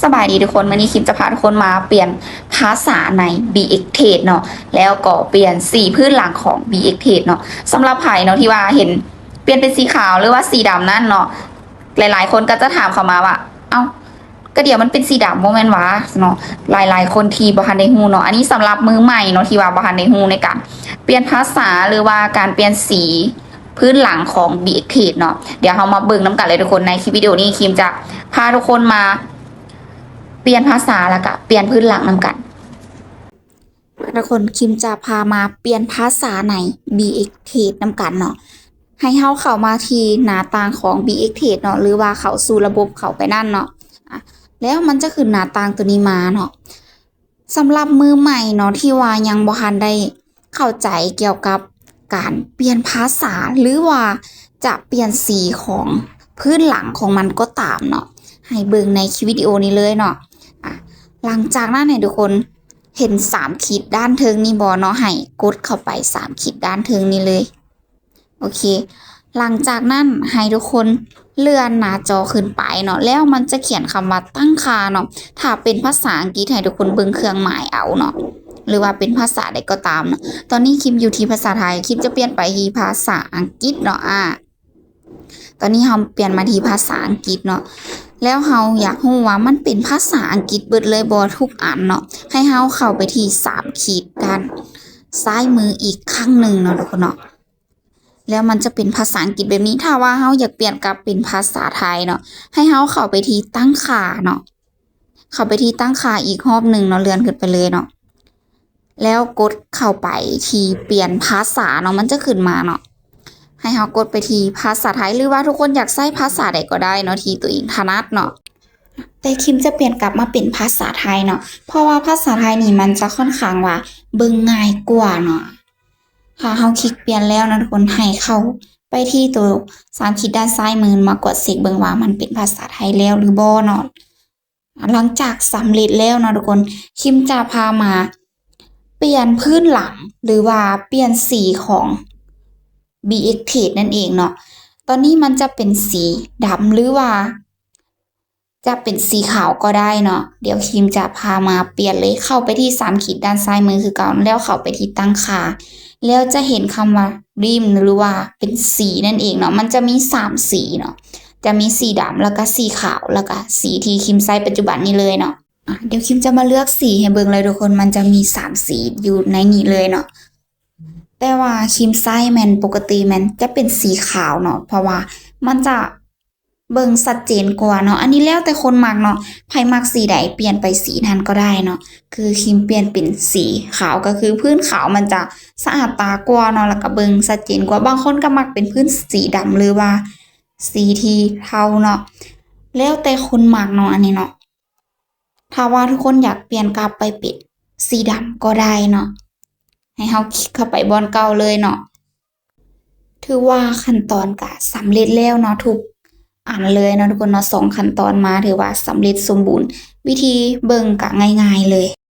ສະບາຍດີທຸກຄົນ, ມື້ນີ້ຄິມຈະພາທຸກຄົນມາປ່ຽນພາສາໃນ ບີເອັກເທຣດເນາະ ແລ້ວກໍປ່ຽນສີພື້ນຫຼັງຂອງ ບີເອັກເທຣດເນາະ. ສຳລັບໃຜເນາະທີ່ວ່າເຫັນປ່ຽນເປັນສີຂາວ ຫຼືວ່າສີດຳນັ້ນເນາະ, ຫຼາຍໆຄົນກໍຈະຖາມເຂົ້າມາວ່າ ເອົ້າ ກະດຽວມັນເປັນສີດຳບໍ່ແມ່ນຫວາເນາະ. ຫຼາຍໆຄົນທີ່ບໍ່ທັນໄດ້ຮູ້ເນາະ, ອັນນີ້ສຳລັບມືໃໝ່ເນາະ ທີ່ວ່າບໍ່ທັນໄດ້ຮູ້ໃນການປ່ຽນພາສາ ຫຼືວ່າການປ່ຽນສີພື້ນຫຼັງຂອງ ບີເອັກເທຣດເນາະ. ດຽວເຮົາມາເບິ່ງນຳກັນເລີຍທຸກຄົນ. ໃນຄລິບວິດີໂອນີ້ ຄິມຈະພາທຸກຄົນມາປ່ຽນພາສາ ແລ້ວກະປ່ຽນພື້ນຫຼັງນຳກັນ. ທຸກຄົນ, ຄິມຈະພາມາປ່ຽນພາສາໃນ ບີເອັກເທຣດນຳກັນເນາະ. ໃຫ້ເຮົາເຂົ້າມາທີ່ໜ້າຕ່າງຂອງ ບີເອັກເທຣດເນາະ ຫຼືວ່າເຂົ້າສູ່ລະບົບເຂົ້າໄປນັ້ນເນາະ. ອາ ແລ້ວມັນຈະຂຶ້ນໜ້າຕ່າງໂຕນີ້ມາເນາະ. ສຳລັບມືໃໝ່ເນາະ ທີ່ວ່າຍັງບໍ່ທັນໄດ້ເຂົ້າໃຈກ່ຽວກັບການປ່ຽນພາສາ ຫຼືວ່າຈະປ່ຽນສີຂອງພື້ນຫຼັງຂອງມັນກໍຕາມເນາະ, ໃຫ້ເບິ່ງໃນຄລິບວິດີໂອນີ້ເລີຍເນາະ. ອາ ຫຼັງຈາກນັ້ນໃຫ້ທຸກຄົນເຫັນສາມຂີດດ້ານເທິງນີ້ບໍ່ເນາະ, ໃຫ້ກົດເຂົ້າໄປສາມຂີດດ້ານເທິງນີ້ເລີຍ. ໂອເຄ ຫຼັງຈາກນັ້ນໃຫ້ທຸກຄົນເລື່ອນໜ້າຈໍຂຶ້ນໄປເນາະ, ແລ້ວມັນຈະຂຽນຄຳວ່າຕັ້ງຄ່າເນາະ. ຖ້າເປັນພາສາອັງກິດໃຫ້ທຸກຄົນເບິ່ງເຄື່ອງໝາຍເອົາເນາະ, ຫຼືວ່າເປັນພາສາໃດກໍຕາມເນາະ. ຕອນນີ້ຄິມຢູ່ທີ່ພາສາໄທ, ຄິມຈະປ່ຽນໄປທີ່ພາສາອັງກິດເນາະ. ອາ ຕອນນີ້ເຮົາປ່ຽນມາທີ່ພາສາອັງກິດເນາະ, ແລ້ວເຮົາຢາກຮູ້ວ່າມັນເປັນພາສາອັງກິດເບິດເລີຍບໍ່ທຸກອັນເນາະ, ໃຫ້ເຮົາເຂົ້າໄປທີ່ສາມຂີດດ້ານຊ້າຍມືອີກຄັ້ງໜຶ່ງເນາະທຸກຄົນເນາະ. ແລ້ວມັນຈະເປັນພາສາອັງກິດແບບນີ້. ຖ້າວ່າເຮົາຢາກປ່ຽນກັບເປັນພາສາໄທເນາະ, ໃຫ້ເຮົາເຂົ້າໄປທີ່ຕັ້ງຄ່າເນາະ, ເຂົ້າໄປທີ່ຕັ້ງຄ່າອີກຮອບໜຶ່ງເນາະ, ເລື່ອນຂຶ້ນໄປເລີຍເນາະ, ແລ້ວກົດເຂົ້າໄປທີ່ປ່ຽນພາສາເນາະ, ມັນຈະຂຶ້ນມາເນາະ. ໃຫ້ເຮົາກົດໄປທີ່ພາສາໄທ ຫຼືວ່າທຸກຄົນຢາກໃຊ້ພາສາໃດກໍໄດ້ເນາະ ທີ່ຕົວເອງຖະໜັດເນາະ. ແຕ່ຄິມຈະປ່ຽນກັບມາເປັນພາສາໄທເນາະ, ເພາະວ່າພາສາໄທນີ້ມັນຈະຄ່ອນຂ້າງວ່າເບິ່ງງ່າຍກວ່າເນາະ. ຖ້າເຮົາຄລິກປ່ຽນແລ້ວນະທຸກຄົນ, ໃຫ້ເຂົ້າໄປທີ່ໂຕສາມຂີດດ້ານຊ້າຍມື ມາກວດເຊັກເບິ່ງວ່າມັນເປັນພາສາໄທແລ້ວຫຼືບໍ່ເນາະ. ຫຼັງຈາກສຳເລັດແລ້ວເນາະທຸກຄົນ, ຄິມຈະພາມາປ່ຽນພື້ນຫຼັງ ຫຼືວ່າປ່ຽນສີຂອງ ບີເອັກເທຣດນັ້ນເອງເນາະ. ຕອນນີ້ມັນຈະເປັນສີດຳ ຫຼືວ່າ ຈະເປັນສີຂາວກໍໄດ້ເນາະ. ດຽວຄິມຈະພາມາປ່ຽນເລີຍ, ເຂົ້າໄປທີ່ສາມຂີດດ້ານຊ້າຍມືຄືເກົ່າ, ແລ້ວເຂົ້າໄປທີ່ຕັ້ງຄ່າ, ແລ້ວຈະເຫັນຄຳວ່າ ດິມ ຫຼືວ່າເປັນສີນັ້ນເອງເນາະ. ມັນຈະມີສາມສີເນາະ, ຈະມີສີດຳ ແລ້ວກະສີຂາວ ແລ້ວກະສີທີ່ຄິມໃຊ້ປັດຈຸບັນນີ້ເລີຍເນາະ. ອາ ດຽວຄິມຈະມາເລືອກສີໃຫ້ເບິ່ງເລີຍທຸກຄົນ, ມັນຈະມີສາມສີຢູ່ໃນນີ້ເລີຍເນາະ. ແຕ່ວ່າຄິມໃຊ້ແມ່ນປົກກະຕິແມ່ນຈະເປັນສີຂາວເນາະ, ເພາະວ່າມັນຈະ ເບິ່ງຊັດເຈນກວ່າເນາະ. ອັນນີ້ແລ້ວແຕ່ຄົນມັກເນາະ, ໃຜມັກສີໃດປ່ຽນໄປສີນັ້ນກໍໄດ້ເນາະ. ຄືຄິມປ່ຽນເປັນສີຂາວ ກໍຄືພື້ນຂາວມັນຈະສະອາດຕາກວ່າເນາະ, ແລ້ວກໍເບິ່ງຊັດເຈນກວ່າ. ບາງຄົນກໍມັກເປັນພື້ນສີດຳ ຫຼືວ່າສີທີ່ເທົາເນາະ, ແລ້ວແຕ່ຄົນມັກເນາະ ອັນນີ້ເນາະ. ຖ້າວ່າທຸກຄົນຢາກປ່ຽນກັບໄປເປັນສີດຳກໍໄດ້ເນາະ, ໃຫ້ເຮົາຄລິກເຂົ້າໄປບ່ອນເກົ່າເລີຍເນາະ. ຖືວ່າຂັ້ນຕອນກະສຳເລັດແລ້ວເນາະ ທຸກອັນເລີຍເນາະທຸກຄົນເນາະ. ສອງຂັ້ນຕອນມາຖືວ່າສຳເລັດສົມບູນ, ວິທີເບິ່ງກະງ່າຍໆເລີຍ.